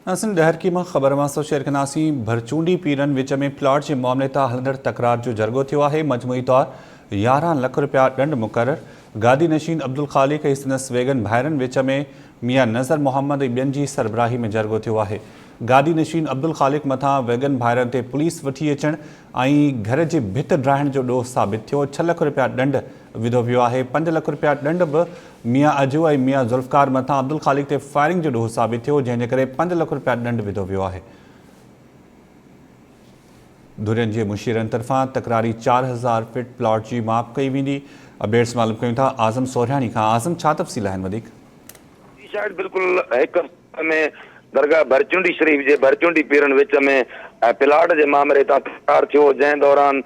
ناظرين ڏهرڪي مان خبر اوهان سان شيئر ڪنداسين ڀرچونڊي پيرن وچ ۾ پلاٽ جي معاملي تان هلندڙ تڪرار جو جرڳو ٿيو آهي مجموعي طور 11 لک رپيا ڏنڊ مقرر گادي نشين عبدالخالق ۽ سندس ويگن ڀائرن وچ ۾ ميان نظر محمد ۽ ٻين جي سربراهي ۾ جرڳو ٿيو آهي گادي نشين عبدالخالق مٿان ويگن ڀائرن تي پوليس وٺي اچڻ ۽ گهر جي ڀت ڊاهڻ جو ڏوهه ثابت ٿيو ڇهه لک رپيا ڏنڊ وڌو ويو آهي پنج لک رپيا ڏنڊ به ميان اجو ۽ ميان ذوالفقار مٿان عبدالخالق تي فائرنگ جو ڏوهه ثابت ٿيو، جنهن جي ڪري پنج لک رپيا ڏنڊ وڌو ويو آهي. ڌرين جي مشيرن طرفان تڪراري 4000 فٽ پلاٽ جي ماپ ڪئي ويندي. اپڊيٽس معلوم ڪيون ٿا اعظم سورهياڻي کان. اعظم ڇا تفصيل آهن وڌيڪ؟ جي شايد بلڪل هڪ ۾ درگاهه ڀرچونڊي شريف جي ڀرچونڊي پيرن وچ ۾ پلاٽ جي مامري تان تڪرار ٿيو جنهن دوران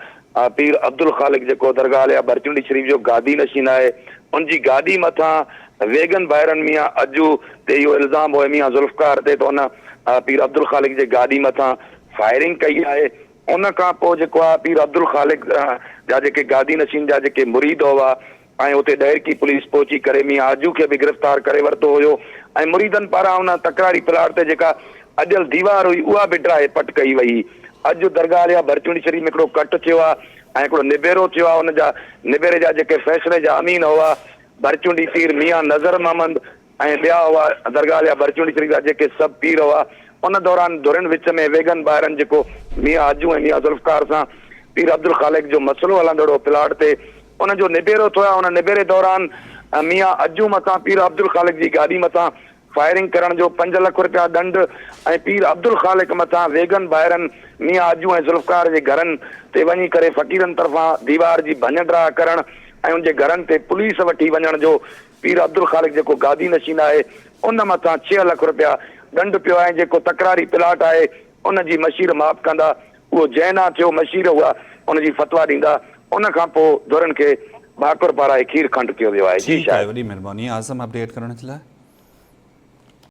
پير عبدالخالق جيڪو درگاهه عليا ڀرچونڊي شريف جو گادي نشين آهي ان جي گاڏي مٿان ويگن ڀائرن ميان اجو تي اهو الزام هو ميان ذوالفقار تي ته ان پير عبدالخالق جي گاڏي مٿان فائرنگ ڪئي آهي ان کان پوء جيڪو آهي پير عبدالخالق جا جيڪي گادي نشين جا جيڪي مريد هئا ۽ اتي ڏهرڪي پوليس پهچي ڪري ميان آجو کي به گرفتار ڪري ورتو هيو ۽ مريدن پاران ان تڪراري پلاٽ تي جيڪا اڏيل ديوار هئي اها به ڊاهي پٽ ڪئي وئي. اڄ درگاهه عليا ڀرچونڊي شريف ۾ هڪڙو ڪٽ ٿيو آهي ۽ هڪڙو نبيرو ٿيو آهي ان جا نبيري جا جيڪي فيصلي جا امين هئا ڀرچونڊي پير ميان نظر محمد ۽ ٻيا هئا، درگاهه عليا ڀرچونڊي شريف جا جيڪي سڀ پير هئا، ان دوران ڌرين وچ ۾ ويگن ڀائرن جيڪو ميان اجو ۽ ميان ذوالفقار سان پير عبدالخالق جو مسئلو هلندڙ هو پلاٽ تي ان جو نبيرو ٿيو آهي، ان نبيري دوران ميان اجو مٿان پير عبدالخالق جي گاڏي مٿان فائرنگ ڪرڻ جو پنج لک رپيا ڏنڊ ۽ پير عبدالخالق مٿان ويگن ڀائرن ميان اجو ۽ ذوالفقار جي گهرن تي وڃي ڪري فقيرن طرفان ديوار جي ڀڃ ڊاهه ڪرڻ ۽ ان جي گهرن تي پوليس وٺي وڃڻ جو پير عبدالخالق جيڪو گادي نشين آهي ان مٿان ڇهه لک رپيا ڏنڊ پيو آهي ۽ جيڪو تڪراري پلاٽ آهي ان جي مشير ماپ ڪندا اهو جنهن ڏانهن ٿيو مشير اها ان جي فتويٰ ڏيندا ان کان پوء ڌرين کي ڀاڪر پارائي کير کنڊ ڪيو ويو آهي جي ٺيڪ آهي شاهد. وڏي مھرباني اعظم اپڊيٽ ڪرڻ جي لاء.